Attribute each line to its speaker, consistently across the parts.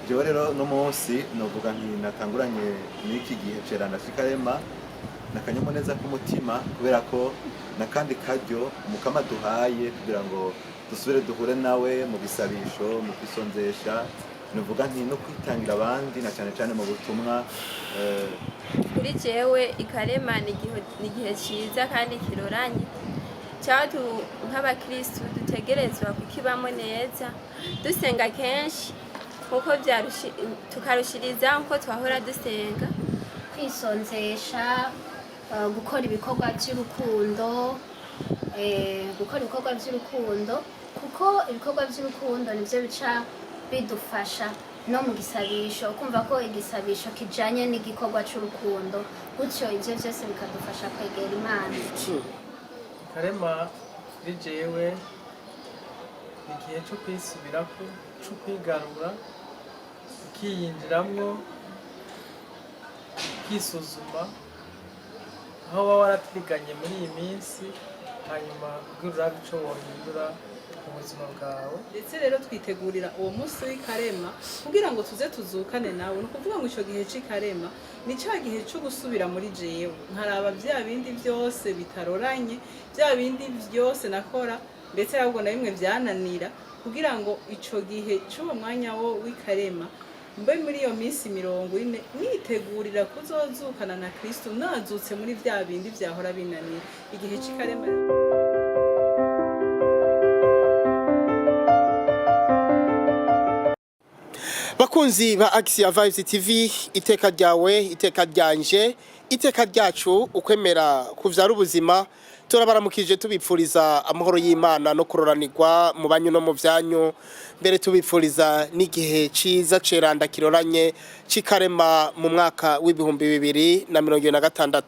Speaker 1: Jewe rero no munsi novuga nti natanguranye n'iki gihe ceranda c'ikarema n'akanyamuneza k'umutima, kubera ko nakandi karyo Umukama duhaye kugira ngo dusubire duhure nawe mu gisabisho, mu kwisonzesha, novuga nti no kwitangira abandi, na cyane cyane mu butumwa.
Speaker 2: Kuri jewe ikarema ni igihe ciza kandi kiroranye cyatu nk'abakristu dutegerezwa kukibamo neza, dusenga kenshi nkuko tukarushiriza nkuko twahora dusenga.
Speaker 3: Kwisonzesha, gukora ibikorwa by'urukundo, gukora ibikorwa by'urukundo, kuko ibikorwa by'urukundo nibyo bica bidufasha no mu gisabisho, kumva ko igisabisho kijanye n'igikorwa c'urukundo, gutyo ivyo byose bikadufasha kwegera Imana.
Speaker 4: Karema kuri jewe ni igihe cyo kwisubirako, cyo kwigarura, ukiyinjiramwo, ukisuzuma aho waba waratiriganye muri iyi minsi, hanyuma kugira urabe ico wohindura mu buzima bwawe.
Speaker 5: Ndetse rero twitegurira uwo munsi w'ikarema kugira ngo tuze tuzukane nawe. Ni ukuvuga ngo icyo gihe cy'ikarema ni cya gihe cyo gusubira muri jewe, nkaraba bya bindi byose bitaroranye, bya bindi byose nakora, ndetse ahubwo na bimwe byananira, kugira ngo icyo gihe cy'uwo mwanya wo w'ikarema mbe muri iyo minsi 40 nitegurira kuzozukana na Kristo, nazutse muri bya bindi byahora binanira. Igihe cy'ikarema.
Speaker 6: Bakunzi ba Axia Vibes TV, iteka ryawe, iteka ryanje, iteka ryacu, ukwemera kuvyara ubuzima. Turabaramukije, tubipfuriza amahoro y'Imana no kuroranirwa mu banyu no mu vyanyu, mbere tubipfuriza n'igihe ciza ceranda kiroranye c'ikarema mu mwaka w'2026.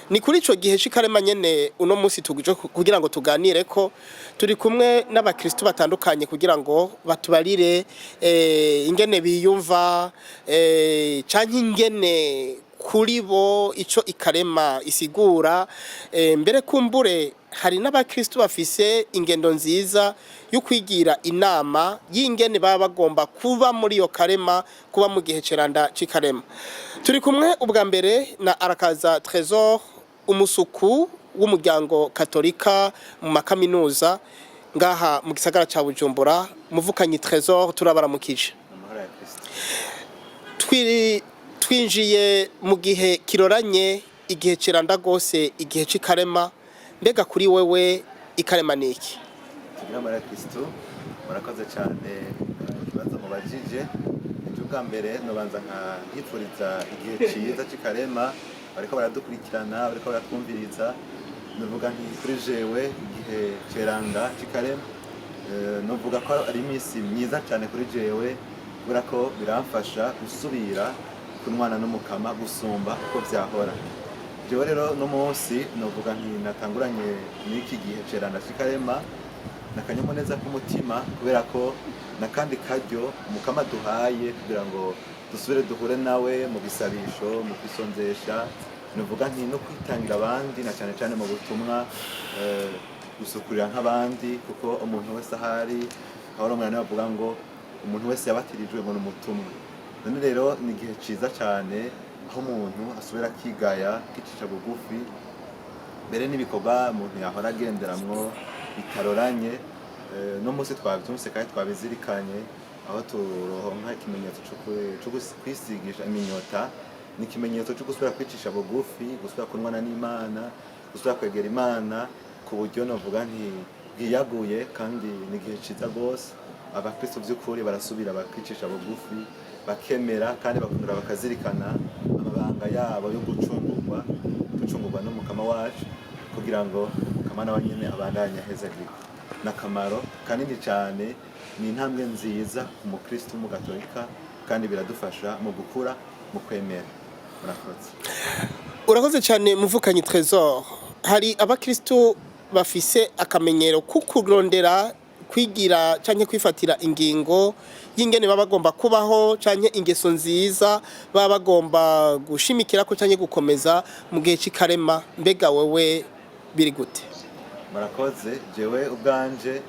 Speaker 6: Ni kuri ico gihe c'ikarema nyene uno munsi tugije kugira ngo tuganire ko turi kumwe n'abakristo batandukanye, kugira ngo batubarire ingene biyumva, canke ingene kuri bo ico ikarema isigura. Mbere kumbure hari n'abakristo bafise ingendo nziza yo kwigira inama y'ingene baba bagomba kuba muri iyo karema, kuba mu gihe ceranda c'ikarema. Turi kumwe ubwa mbere na Arakaza Trésor, umusuku w'umuryango katolika mu makaminuza ngaha mu gisagara ca Bujumbura. Muvukanyi Trésor, turabaramukije.
Speaker 1: Amahoro ya Kristo.
Speaker 6: Twinjiye mu gihe kiroranye, igihe kiranda gose, igihe c'ikarema. Mbega kuri wewe ikarema ni iki?
Speaker 1: Tugire amahoro ya Kristo. Murakoze cyane ku kibazo mubajije. Icyo bwa mbere nobanza nkifuriza igihe cyiza c'ikarema bariko baradukurikirana, bariko baratwumviriza. Novuga nti kuri jewe igihe ceranda c'ikarema, novuga ko ari iminsi myiza cyane kuri jewe, kubera ko biramfasha gusubira kunwana n'Umukama gusumba uko vyahora. Jewe rero no munsi novuga nti natanguranye n'iki gihe ceranda c'ikarema n'akanyamuneza k'umutima, kubera ko nakandi karyo Umukama duhaye kugira ngo dusubire duhure nawe mu gisabisho, mu kwisonzesha, novuga nti no kwitangira abandi, na cyane cyane mu butumwa, gusukurira nk'abandi, kuko umuntu wese ahari, aho umwana bavuga ngo umuntu wese yabatirijwe ngo ni umutumwa. None rero ni igihe ciza cyane aho umuntu asubira akigaya, akicisha bugufi, mbere n'ibikorwa umuntu yahora agenderamwo bitaroranye. No munsi twavyumvise kandi twabizirikanye, aho turonka ikimenyetso co kwisigisha iminyota. Ni ikimenyetso co gusubira kwicisha bugufi, gusubira kunwana n'Imana, gusubira kwegera Imana ku buryo novuga nti bwiyaguye. Kandi ni igihe ciza rwose, abakristo vy'ukuri barasubira bakicisha bugufi, bakemera kandi bakongera bakazirikana amabanga yabo yo gucungurwa, gucungurwa n'Umukama wacu, kugira ngo Umukama nawe nyene abandanye ahezagirwa. N'akamaro kanini cyane, ni intambwe nziza ku mukristo w'umugatolika, kandi biradufasha mu gukura mu kwemera. Murakoze.
Speaker 6: Urakoze cyane, muvukanyi Trésor. Hari abakristo bafise akamenyero ko kurondera kwigira canke kwifatira ingingo y'ingene baba bagomba kubaho, canke ingeso nziza baba bagomba gushimikirako canke gukomeza mu gihe c'ikarema. Mbega wewe biri gute?
Speaker 1: Murakoze. Jewe ubwanje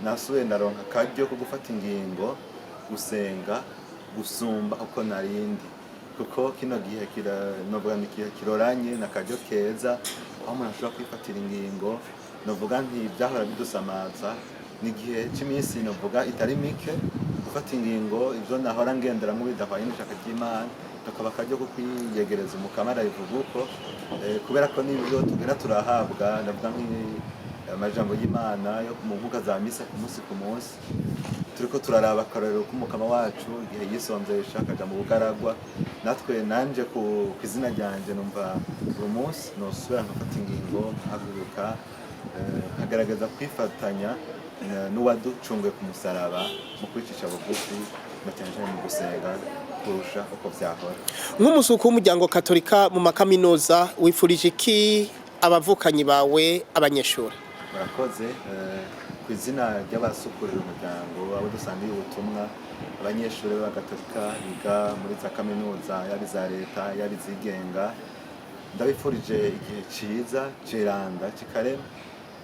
Speaker 1: nasubiye ndaronka akaryo ko gufata ingingo, gusenga. gusumba uko narindi, kuko kino gihe novuga ni igihe kiroranye na karyo keza aho umuntu ashobora kwifatira ingingo. Novuga nti byahora bidusamaza, ni igihe cy'iminsi novuga itari mike gufata ingingo, ibyo nahora ngenderamo bidahwanye n'ishaka ry'Imana, kakaba akaryo ko kwiyegereza Umukama. Arabivuga uko kubera ko n'ibyo tugenda turahabwa, ndavuga amajambo y'Imana yo mu nkuka za misa ku munsi ku munsi, turiko turaraba akarorero k'Umukama wacu igihe yisonzesha akaja mu bugaragwa. Natwe, nanje ku izina ryanje, numva buri munsi nosubira nkafata ingingo, nkahaguruka, nkagerageza kwifatanya n'uwaducunguye ku musaraba mu kwicisha bugufi na cyane cyane mu gusenga kurusha uko vyahora.
Speaker 6: Nk'umusuku w'umuryango katolika mu makaminuza, wifurije iki abavukanyi bawe abanyeshuri?
Speaker 1: Murakoze. Ku izina ry'abasukurira umuryango, abo dusangiye ubutumwa, abanyeshuri b'abagatolika biga muri za kaminuza, yaba iza leta yaba izigenga, ndabifurije igihe ciza ciranda c'ikarema.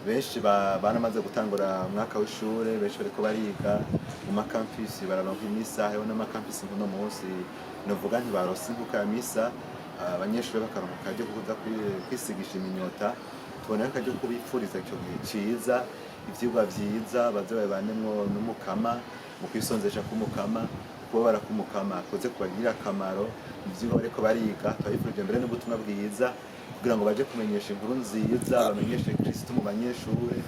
Speaker 1: Benshi baramaze gutangura umwaka w'ishure, benshi bariko bariga mu makampisi, bararonka imisa. Hariho n'amakampisi nk'uno munsi novuga ntibaronse inkuka ya misa, abanyeshuri bakaronka akaryo ko kuza kwisigisha iminyota. Tubona akaryo ko kubipfuriza ico gihe ciza, ivyigwa vyiza, baze babibanemwo n'Umukama mu kwisonzesha k'Umukama, kubabara k'Umukama kuze kubagirira akamaro ivyigwa bariko bariga. Turabifurije mbere n'ubutumwa bwiza kugira ngo baje kumenyesha inkuru nziza, bamenyeshe Kristo mu banyeshure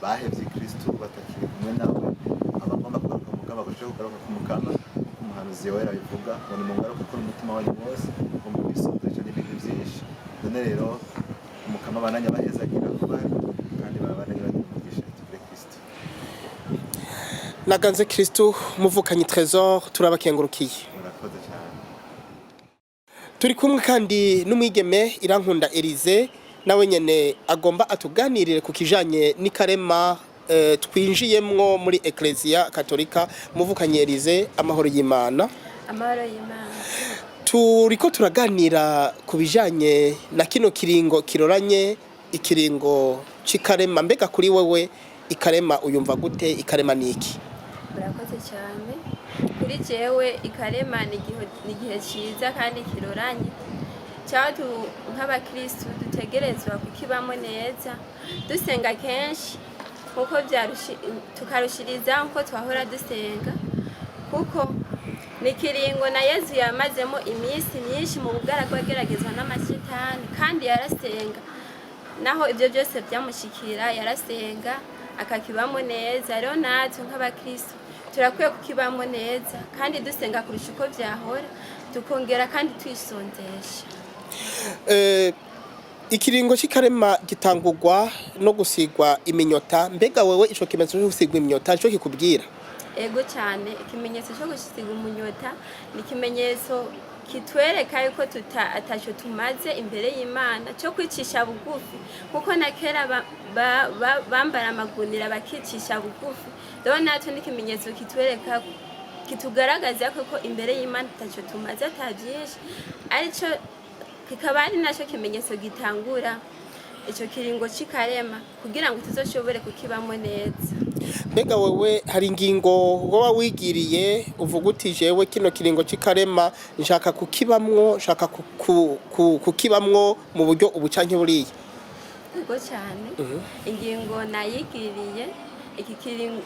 Speaker 1: bahevye Kristo, batakiri kumwe nawe. Abagomba kugaruka mu Mukama baje kugaruka ku Mukama, nk'uko umuhanuzi Yoweri abivuga ngo nimungaruke ko umutima wanyu wose ngo mukwisonzesha n'ibintu vyinshi. None rero Umukama abananye abahezagira aho bari, kandi babandanye bagira umugisha. Tugire Kristo.
Speaker 6: Naganze Kristo. Muvukanyi Trésor, turabakengurukiye.
Speaker 1: Murakoze cyane.
Speaker 6: Turi kumwe kandi n'umwigeme Irankunda Elize, nawe nyene agomba atuganirire ku kijanye n'ikarema twinjiyemwo muri Ecclesia Katolika. Muvukanye Elize, amahoro y'Imana.
Speaker 2: Amahoro y'Imana.
Speaker 6: Turiko turaganira ku bijanye na kino kiringo kiroranye, ikiringo c'ikarema. Mbega kuri wewe ikarema uyumva gute? Ikarema niki?
Speaker 2: Murakoze cyane. Kuri jewe ikarema ni igihe cyiza kandi kiroranye cyangwa nk'abakristu dutegerezwa kukibamo neza, dusenga kenshi nkuko tukarushiriza nkuko twahora dusenga, kuko ni ikiringo na Yezu yamazemo iminsi myinshi mu bugaragwa ageragezwa n'amashitani, kandi yarasenga. Naho ibyo byose byamushikira, yarasenga akakibamo neza. Rero natwe nk'abakristo turakwiye kukibamo neza kandi dusenga kurusha uko byahora, tukongera kandi twisonzesha.
Speaker 6: Ikiringo c'ikarema gitangurwa no gusigwa iminyota. Mbega wewe ico kimenyetso cyo gusigwa iminyota nico kikubwira?
Speaker 2: Ego cyane. Ikimenyetso cyo gusiga umunyota ni ikimenyetso kitwereka yuko tuta ataco tumaze imbere y'Imana, cyo kwicisha bugufi, kuko na kera bambara amagunira bakicisha bugufi. Rero natwe ni ikimenyetso kitwereka, kitugaragaza ko imbere y'Imana ataco tumaze, ata byinshi, arico kikaba ari nacyo kimenyetso gitangura ico kiringo c'ikarema kugira ngo tuzoshobore kukibamo neza.
Speaker 6: Mbega wewe hari ingingo woba wigiriye uvuga uti: "Jewe kino kiringo c'ikarema nshaka kukibamwo, nshaka kukibamwo mu buryo ubu canke buriya"?
Speaker 2: Ubwo cyane, ingingo nayigiriye iki kiringo,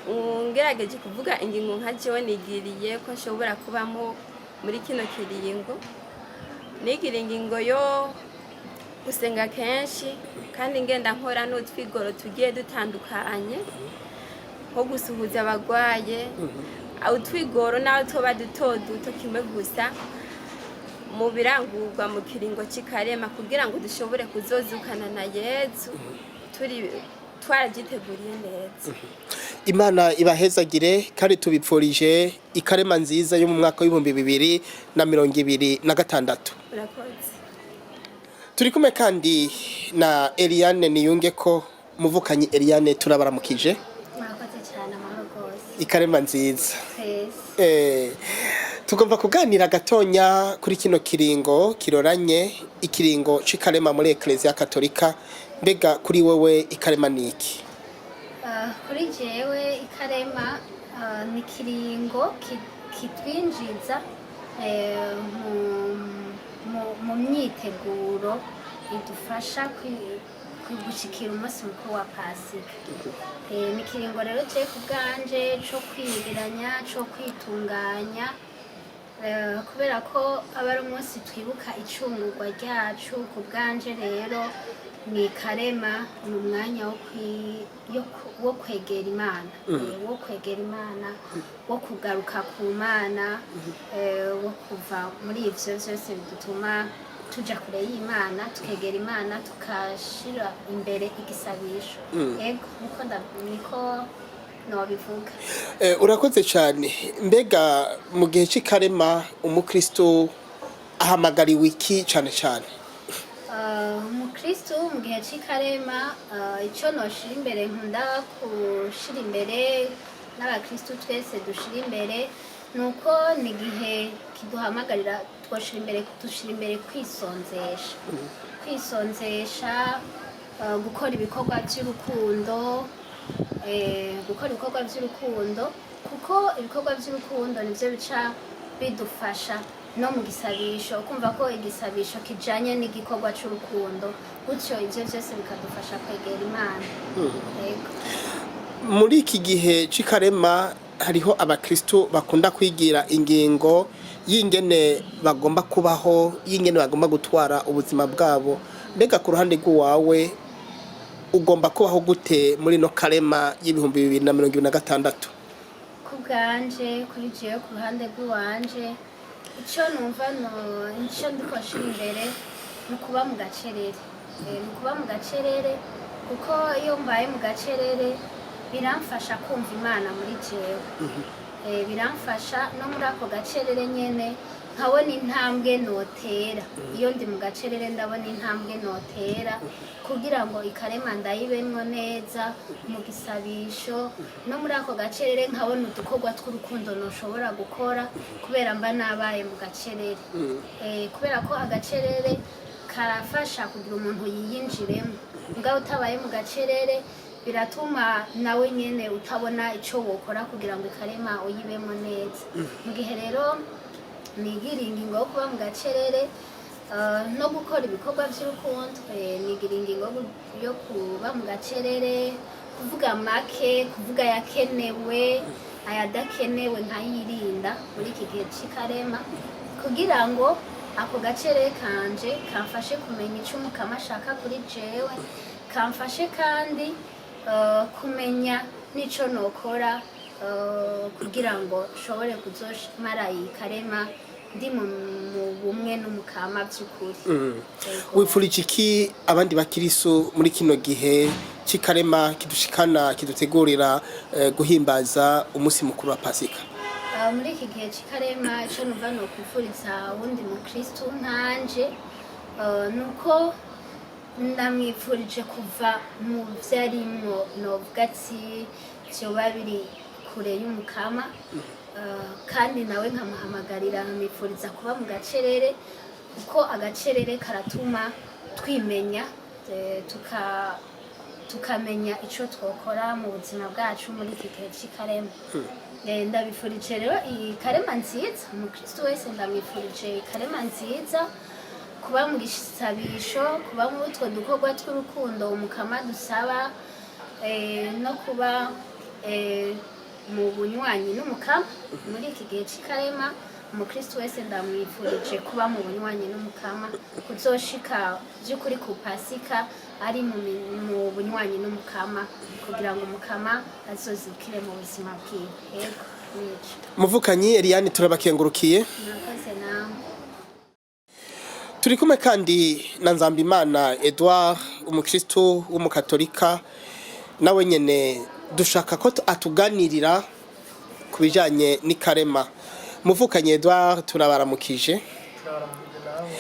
Speaker 2: ngerageje kuvuga ingingo nka jewe nigiriye ko nshobora kubamo muri kino kiringo, nigira ingingo yo gusenga kenshi kandi ngenda nkora n'utwigoro tugiye dutandukanye, nko gusuhuza abagwaye, utwigoro naho tuba duto duto, kimwe gusa mu birangurwa mu kiringo cy'ikarema kugira ngo dushobore kuzozukana na Yezu turi twarabyiteguriye neza.
Speaker 6: Imana ibahezagire, kandi tubipfurije ikarema nziza yo mu mwaka w'2026.
Speaker 2: Urakoze.
Speaker 6: Turi kumwe kandi na Eliane Niyunge ko. Muvukanyi Eliane, turabaramukije.
Speaker 3: Murakoze cyane, amahoro rwose.
Speaker 6: Ikarema nziza.
Speaker 3: Twese.
Speaker 6: Tugomba kuganira gatonya kuri kino kiringo kiroranye, ikiringo c'ikarema muri Ecclesia Katolika. Mbega kuri wewe ikarema niki?
Speaker 3: Kuri jewe ikarema ni ikiringo Kitwinjiza mu myiteguro idufasha gushikira umunsi mukuru wa Pasika. Ni ikiringo rero je ku bwanje co kwiyegeranya, co kwitunganya, kubera ko aba ari umunsi twibuka icungurwa ryacu. Ku bwanje rero ni Karema, ni umwanya wo kwegera Imana, wo kwegera Imana, wo kugaruka ku Mana, wo kuva muri ivyo vyose bidutuma tuja kure y'Imana, tukegera Imana, tukashira imbere igisabisho. Ego, niko nobivuga.
Speaker 6: Urakoze cyane. Mbega mu gihe cy'ikarema umukristo ahamagariwe iki cyane cyane?
Speaker 3: Umukristo mu gihe cy'ikarema, icyo noshira imbere, nkunda gushira imbere, n'abakristo twese dushira imbere, ni uko ni igihe kiduhamagarira twoshira imbere, dushira imbere kwisonzesha, kwisonzesha, gukora ibikorwa by'urukundo, gukora ibikorwa by'urukundo, kuko ibikorwa by'urukundo nibyo bica bidufasha no mu gisabisho, kumva ko igisabisho kijanye n'igikorwa c'urukundo, gutyo ivyo vyose bikadufasha kwegera Imana. Yego.
Speaker 6: Muri iki gihe cy'ikarema hariho abakristo bakunda kwigira ingingo y'ingene bagomba kubaho, y'ingene bagomba gutwara ubuzima bwabo. Mbega ku ruhande rw'uwawe ugomba kubaho gute muri no Karema y'2026?
Speaker 3: Ku bwanje, kuri jewe, ku ruhande rw'iwanje, icyo numva no icyo ndiko nshira imbere ni ukuba mu gacerere. Ni ukuba mu gacerere, kuko iyo mbaye mu gacerere biramfasha kumva Imana muri jewe. Biramfasha no muri ako gacerere nyene nkabona intambwe notera. Iyo ndi mu gacerere ndabona intambwe notera kugira ngo ikarema ndayibemwo neza mu gisabisho, no muri ako gacerere nkabona udukorwa tw'urukundo noshobora gukora kubera mba nabaye mu gacerere. Kubera ko agacerere karafasha kugira umuntu yiyinjiremo. Mugabo utabaye mu gacerere biratuma nawe nyene utabona ico wokora kugira ngo ikarema uyibemo neza. Mu gihe rero nigira ingingo yo kuba mu gacerere, no gukora ibikorwa by'urukundo, nigira ingingo yo kuba mu gacerere, kuvuga make, kuvuga ayakenewe, ayadakenewe nkayirinda muri iki gihe c'ikarema, kugira ngo ako gacerere kanje kamfashe kumenya ico Umukama ashaka kuri jewe, kamfashe kandi kumenya n'ico nokora kugira ngo nshobore kuzomara iyi karema ndi mu bumwe n'Umukama by'ukuri. Yego.
Speaker 6: Wipfurije iki abandi bakirisu muri kino gihe cy'ikarema kidushikana, kidutegurira guhimbaza umunsi mukuru wa Pasika?
Speaker 3: Muri iki gihe c'ikarema, ico numva nokwifuriza wundi mukristu nkanje, nuko ndamwifurije kuva mu vyarimwo, novuga ati vyoba biri kure y'Umukama, kandi nawe nkamuhamagarira, nkamwifuriza kuba mu gacerere, kuko agacerere karatuma twimenya, tukamenya ico twokora mu buzima bwacu muri iki gihe c'ikarema. Ndabifurije rero iyi karema nziza. Umukristo wese ndamwifurije ikarema nziza, kuba mu gisabisho, kuba muri utwo dukorwa tw'urukundo Umukama dusaba, no kuba mu bunywanyi n'Umukama muri iki gihe c'ikarema. Umukristo wese ndamwifurije kuba mu bunywanyi n'Umukama, kuzoshika by'ukuri ku Pasika ari mu bunywanyi n'Umukama, kugira ngo Umukama azozikire mu buzima bwiwe. Yego, nico.
Speaker 6: Muvukanyi Eliane, turabakengurukiye.
Speaker 3: Murakoze nawe.
Speaker 6: Turi kumwe kandi na Nzambimana Edouard, umukristo w'umukatolika. Nawe nyene dushaka ko atuganirira ku bijanye n'ikarema. Muvukanyi Edouard, turabaramukije.
Speaker 4: Turabaramukije namwe.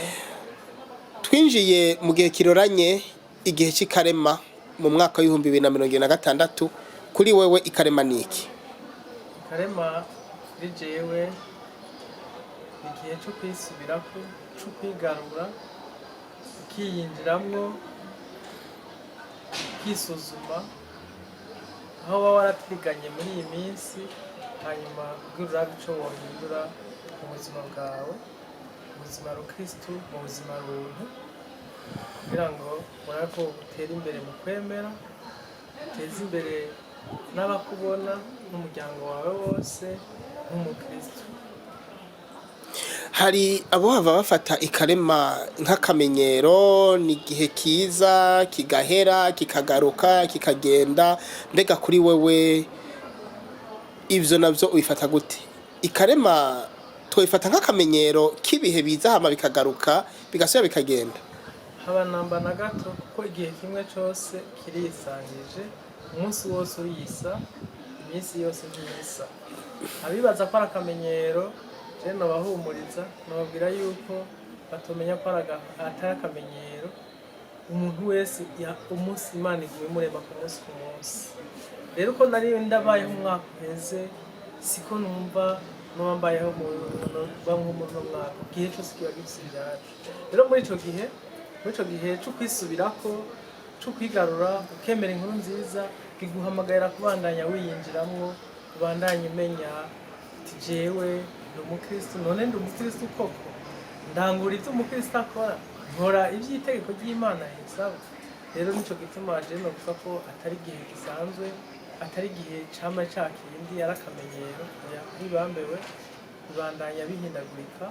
Speaker 6: Twinjiye mu gihe kiroranye, igihe cy'ikarema mu mwaka w'2026. Kuri wewe ikarema ni iki?
Speaker 4: Karema kuri jewe ni igihe cyo kwisubirako, cyo kwigarura, ukiyinjiramwo, ukisuzuma aho uba waratiriganye muri iyi minsi. Hanyuma ubwira urabe ico wohindura mu buzima bwawe, mu buzima rukristu, mu buzima runtu, kugira ngo urabe ko utere imbere mu kwemera, uteze imbere n'abakubona n'umuryango wawe wose nk'umukristu.
Speaker 6: Hari abo bava bafata ikarema nk'akamenyero, ni igihe kiza kigahera, kikagaruka, kikagenda. Mbega kuri wewe ivyo navyo ubifata gute? Ikarema twabifata nk'akamenyero k'ibihe biza hama bikagaruka, bigasubira bikagenda?
Speaker 4: Haba namba na gato, kuko igihe kimwe cose kirisangije, umunsi wose urisa, iminsi yose ntiyisa. Abibaza ko ari akamenyero, je nobahumuriza, nobabwira yuko batomenya ko atari akamenyero. Umuntu wese umunsi Imana iguma imurema ku munsi ku munsi. Rero uko nari ndabayeho umwaka uheze siko numva noba mbayeho nko muri uno mwaka. Igihe cose kiba gifise ivyaco. Rero muri ico gihe co kwisubirako, co kwigarura, ukemera inkuru nziza, biguhamagarira kubandanya wiyinjiramwo, ubandanya umenya uti: "Jewe ndi umukristu, none ndi umukristu koko? Ndangura ivyo umukristu akora? Nkora ivy'itegeko ry'Imana risaba?" Rero nico gituma je novuga ko atari igihe gisanzwe, atari igihe cama ca kindi, ari akamenyero. Oya, ntibambewe, bibandanya bihindagurika,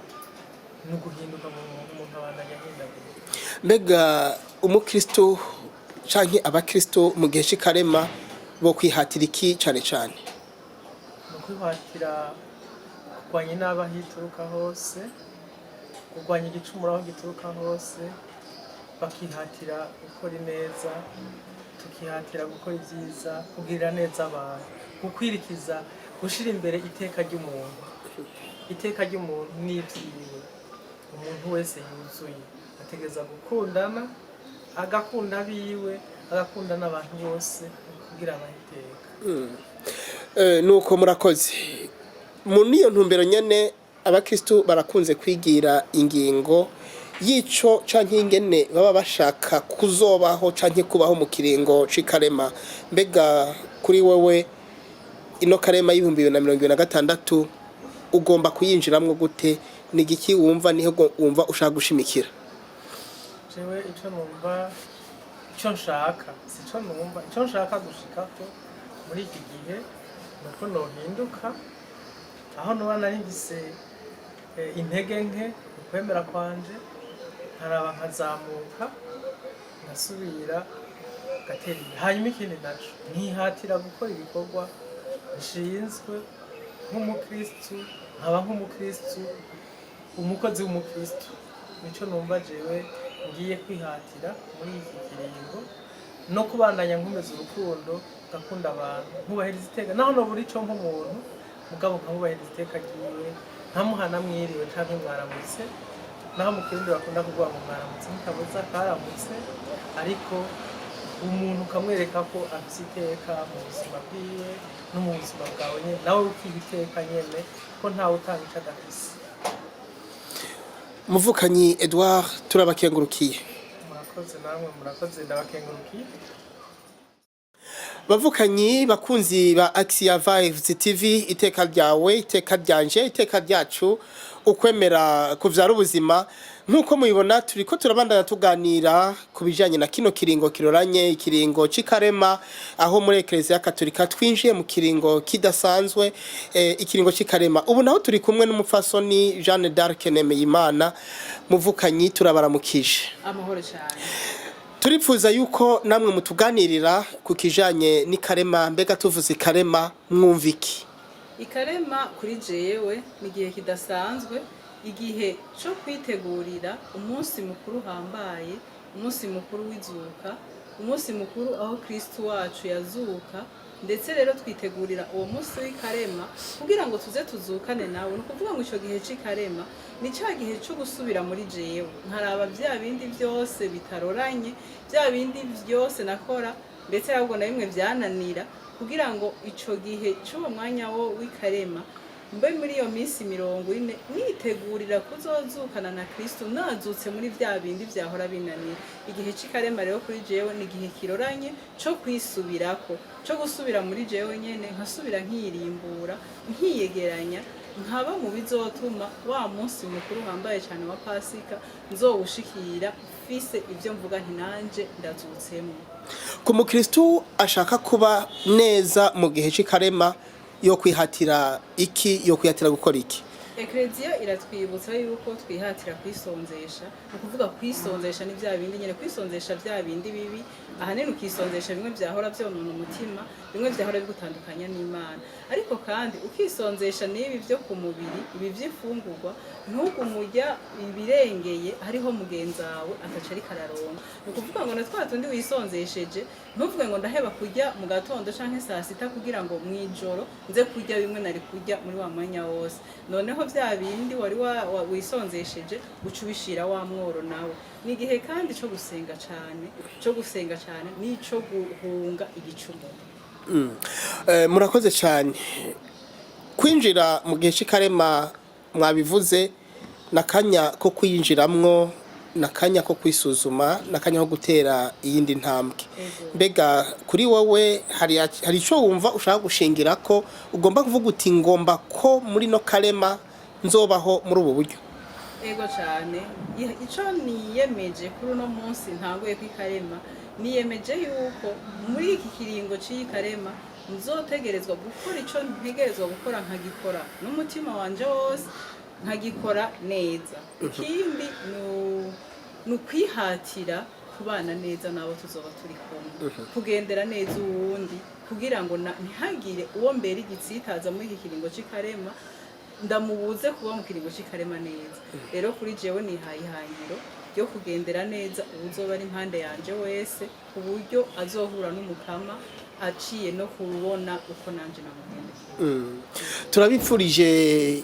Speaker 4: ni uguhinduka mu muntu, umuntu abandanya ahindagurika.
Speaker 6: Mbega umukristo canke abakristo mu gihe c'ikarema bo kwihatira iki cane cane?
Speaker 4: Ni ukwihatira kurwanya inabi aho ituruka hose, kurwanya igicumuro aho gituruka hose, bakihatira gukora ineza, tukihatira gukora ibyiza, kugirira neza abantu, gukwirikiza, gushyira imbere iteka ry'umuntu. Iteka ry'umuntu n'ibyiwe. Umuntu wese yuzuye ategereza gukundana, agakunda abiwe, agakunda n'abantu bose kugira abahe iteka.
Speaker 6: Nuko murakoze. Mu niyo ntumbero nyene, abakristu barakunze kwigira ingingo y'ico canke ingene baba bashaka kuzobaho canke kubaho mu kiringo c'ikarema. Mbega kuri wewe ino karema y'2026 ugomba kuyinjiramwo gute? Ni igiki wumva niho wumva ushaka gushimikira?
Speaker 4: Jewe ico numva, ico nshaka, si ico numva, ico nshaka gushikako muri iki gihe ni uko nohinduka aho noba nari mfise intege nke mu kwemera kwanje, nkaraba nkazamuka, ngasubira ngatera imbere. Hanyuma ikindi naco, nkihatira gukora ibikorwa nshinzwe nk'umukristu, nkaba nk'umukristu, umukozi w'umukristu. Nico numva jewe ngiye kwihatira muri iki kiringo, no kubandanya nkomeza urukundo, ngakunda abantu, nkubahiriza iteka naho nobura ico nk'umuntu, mugabo nkamubahiriza iteka ryiwe, nkamuhana mwiriwe canke mwaramutse. Naho mu Kirundi bakunda kuvuga ngo mwaramutse ntikabuza karamutse, ariko umuntu ukamwereka ko afise iteka mu buzima bwiwe no mu buzima bwawe nyene, nawe ukiha iteka nyene, ko ntawe utanga ico adafise.
Speaker 6: Muvukanyi Edouard, turabakengurukiye.
Speaker 4: Murakoze namwe, murakoze, ndabakengurukiye.
Speaker 6: Bavukanyi bakunzi ba Axia Vibes TV, iteka ryawe, iteka ryanje, iteka ryacu, ukwemera kuvyara ubuzima. Nk'uko mubibona, turiko turabandana tuganira ku bijanye na kino kiringo kiroranye, ikiringo c'ikarema, aho muri Eklezia Katolika twinjiye mu kiringo kidasanzwe, ikiringo c'ikarema. Ubu naho turi kumwe n'umupfasoni Jeanne d'Arc Nemeyimana. Muvukanyi, turabaramukije.
Speaker 5: Amahoro cyane.
Speaker 6: Turipfuza yuko namwe mutuganirira ku kijanye n'ikarema. Mbega tuvuze ikarema mwumva iki?
Speaker 5: Ikarema kuri jewe ni igihe kidasanzwe, igihe cyo kwitegurira umunsi mukuru uhambaye, umunsi mukuru w'izuka, umunsi mukuru aho Kristu wacu yazuka. Ndetse rero twitegurira uwo munsi w'ikarema kugira ngo tuze tuzukane nawe. Ni ukuvuga ngo icyo gihe cy'ikarema ni cya gihe cyo gusubira muri jewe, nkaraba bya bindi byose bitaroranye, bya bindi byose nakora, ndetse ahubwo na bimwe byananira, kugira ngo ico gihe cy'uwo mwanya wo w'ikarema. Mbe muri iyo minsi 40 nitegurira kuzozukana na Kristo, nazutse muri vya bindi vyahora binanira. Igihe c'ikarema rero kuri jewe ni igihe kiroranye co kwisubirako, co gusubira muri jewe nyene, nkasubira nkirimbura, nkiyegeranya, nkaba mu bizotuma wa munsi mukuru uhambaye cyane wa Pasika nzowushikira mfise ibyo mvuga nti nanje ndazutsemo.
Speaker 6: Ku mukristu ashaka kuba neza mu gihe cy'ikarema, yo kwihatira iki? Yo kwihatira gukora iki?
Speaker 5: Ekereziya iratwibutsa yuko twihatira kwisonzesha. Ni ukuvuga kwisonzesha ni bya bindi nyine, kwisonzesha bya bindi bibi, ahanini ukisonzesha bimwe byahora byonona umutima, bimwe byahora bigutandukanya n'Imana. Ariko kandi ukisonzesha n'ibi byo ku mubiri, ibi by'imfungurwa, ntugume urya ibirengeye hariho mugenzi wawe ataca ariko araronka. Ni ukuvuga ngo na twa tundi wisonzesheje, ntuvuge ngo ndaheba kurya mu gatondo canke saa sita kugira ngo mw'ijoro nze kurya bimwe nari kurya muri wa mwanya wose. Noneho bya bindi wari wisonzesheje uca ubishira wa mworo nawe. Ni igihe kandi co gusenga cane, co gusenga cane n'ico guhunga igicumuro.
Speaker 6: Murakoze cyane. Kwinjira mu gihe cy'ikarema mwabivuze, n'akanya ko kwinjiramwo, n'akanya ko kwisuzuma, n'akanya ko gutera iyindi ntambwe. Mbega kuri wowe hari icyo wumva ushaka gushingira ko ugomba kuvuga uti ngomba ko muri no karema nzobaho muri ubu buryo?
Speaker 5: Ego cyane. Ico niyemeje kuri uno munsi ntanguye kw'ikarema, niyemeje yuko muri iki kiringo cy'iyi karema nzotegerezwa gukora ico ntegerezwa gukora, nkagikora n'umutima wanje wose, nkagikora neza. Ikindi ni ukwihatira kubana neza n'abo tuzoba turi kumwe, kugendera neza uwundi, kugira ngo ntihagire uwo mbere igitsitaza muri iki kiringo cy'ikarema, ndamubuze kuba mu kiringo cy'ikarema neza. Rero kuri jewe nihaye ihangiro ryo kugendera neza uwuzoba ari impande yanje wese, ku buryo azohura n'Umukama aciye no kubona uko nanje namugendekeye.
Speaker 6: Turabipfurije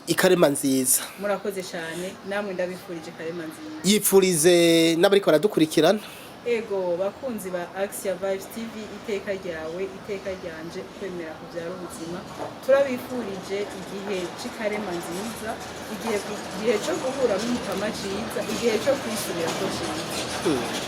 Speaker 6: ikarema nziza.
Speaker 5: Murakoze cyane, namwe ndabifurije karema nziza.
Speaker 6: Yipfurize n'abariko baradukurikirana.
Speaker 5: Ego, bakunzi ba Axia Vibes TV, iteka ryawe, iteka ryanje, kwemera kubyara ubuzima, turabifurije igihe c'ikarema nziza, igihe cyo guhura n'Umukama ciza, igihe cyo kwisubira ko ciza.